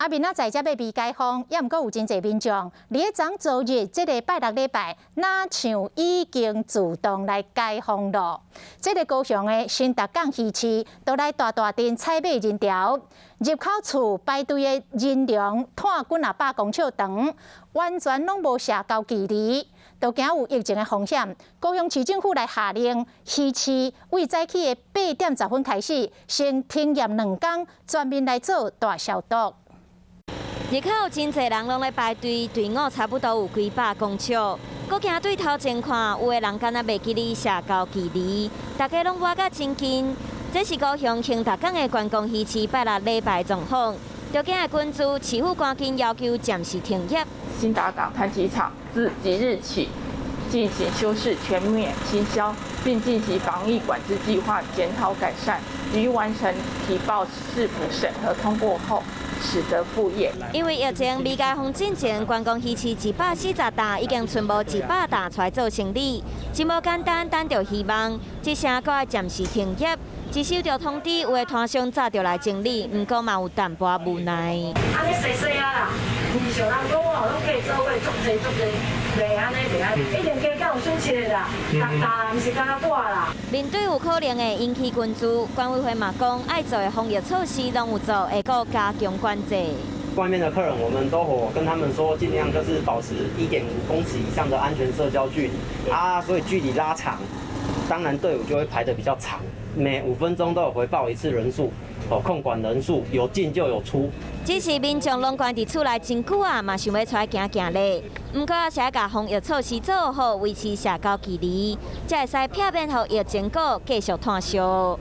啊，明仔載才欲未解封，猶毋過有真濟民眾，佇咧昨昨日這个拜六禮拜，若像已經自動來解封囉。這个高雄的興達港魚市，都來大大陣採買人潮，入口處排隊的人龍，拖幾若百公尺長，完全攏無社交距離，都驚有疫情的風險。高雄市政府來下令，魚市對早起的8點10分開始，先停業2工，全面來做大消毒。入口真濟人攏咧排隊，隊伍差不多有幾百公尺。閣行對頭前看，有的人敢若袂記得社交距離，大家攏倚甲真近。這是高雄興達港的觀光魚市拜六禮拜狀況。著驚的關注，市府趕緊要求暫時停業。興達港炭疽場自即日起進行休市全面清消，並進行防疫管制計劃檢討改善，於完成提報市府審核通過後，始得復業。因為疫情未解封進前，觀光魚市140擔已經賰無100擔出來做生理，真無簡單。等著希望，這聲閣愛暫時停業。只收著通知，有的攤商早就來整理，毋過嘛有淡薄無奈。按呢細細啊啦，毋是像人講哦，攏計做伙足濟足濟，袂按呢袂按，一定加減有損失的啦，六擔毋是干焦掛啦。面對有可能會引起群聚，管委會嘛講，愛做的防疫措施攏有做，會閣加強管制。外面的客人，我們都有跟他們說，盡量就是保持1.5公尺以上的安全社交距離啊，所以距離拉長，當然隊伍就會排得比較長。每5分鐘都有回報一次人數，哦，控管人數，有進就有出。只是民眾攏關佇厝內真久啊，嘛想欲出來行行咧。毋過也是愛共防疫措施做好，維持社交距離，才會使避免予疫情閣繼續湠燒。